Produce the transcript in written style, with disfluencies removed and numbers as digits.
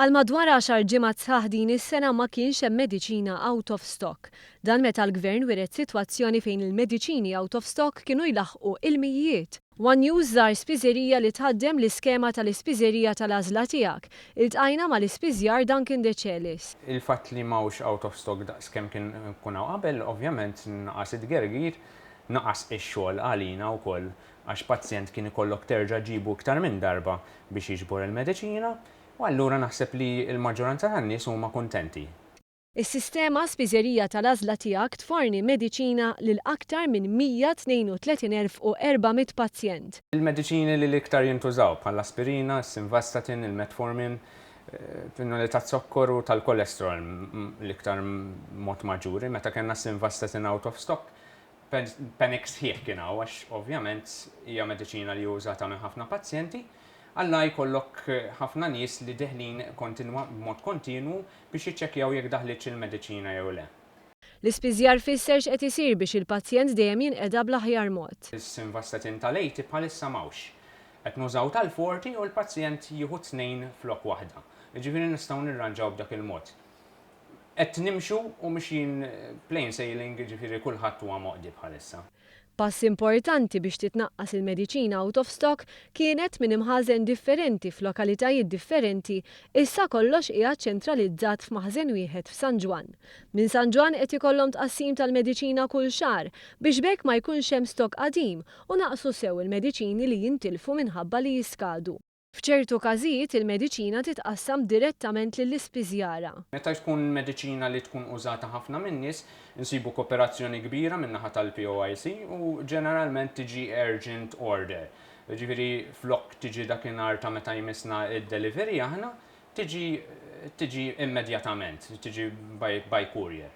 Għal madwar għaxar ġimgħat sħaħ din is-sena ma kienx hemm mediċina out of stock. Dan meta l-Gvern wiret sitwazzjoni fejn il-mediċini out of stock kienu jlaħħqu il-mijiet. One News żar spiżerija li tħaddem l-iskema tal-ispiżerija tal-għażla tiegħek. Iltqajna mal-ispiżjar Duncan Decelis. Il-fatt li m'hawnx out of stock daqs kemm kien kun hawn qabel, ovvjament naqas it-tgergir, naqas ix-xogħol għalina wkoll għax pazjent kien ikollok terġa' ġibu iktar minn darba biex jiġbor il-mediċina. U allura naħseb li l-maġġoranza tan-nies huma kuntenti. Is-sistema Spiżerija tal-Għażla Tiegħek tforni mediċina lil aktar minn 132,400 pazjent. Il-mediċini li l-iktar jintużaw bħall-aspirina, is-simvastatin, il-metformin, pinnoli taz-zokkor u tal-kolesterol l-iktar mod maġġuri. Meta kellna s-simvastatin out of stock, panic sħiħ kien hawn għax ovvjament hija mediċina li użata minn ħafna pazjenti. Alla jkollok ħafna nies li deħlin kontinwa b'mod kontinwu biex jiċċekkjaw jekk daħlitx il-mediċina jew le. L-ispiżjar fisser x'qed isir biex il-pazjent dejjem jinqeda bl-aħjar mod. Is-simvastatin tal-80 bħalissa m'hawnx. Qed nużaw tal-40 u l-pazjent jieħu tnejn flok waħda. Jiġifieri nistgħu nirranġaw b'dak il-mod. Qed nimxu u mixjin plain sailing, jiġifieri kulħadd huwa moqdi bħalissa. Pass importanti biex titnaqqas il-mediċina out of stock kienet minn imħażen differenti f'lokalitajiet differenti, issa kollox qiegħed ċentralizzat f'maħżen wieħed f'San Ġwann. Minn San Ġwann qed ikollhom tqassim tal-mediċina kull xahar biex b'hekk ma jkunx hemm stock qadim u naqsu sew il-mediċini li jintilfu minħabba li jiskadu. F'ċertu każijiet il-mediċina titqassam direttament lill-ispiżjara. Meta tkun mediċina li tkun użata ħafna min-nies, insibu kooperazzjoni kbira min-naħa tal-POIC u ġeneralment tiġi urgent order. Ġifieri flok tiġi dakinhar ta' meta jmissna id-delivery aħna, tiġi immedjatament, tiġi by courier.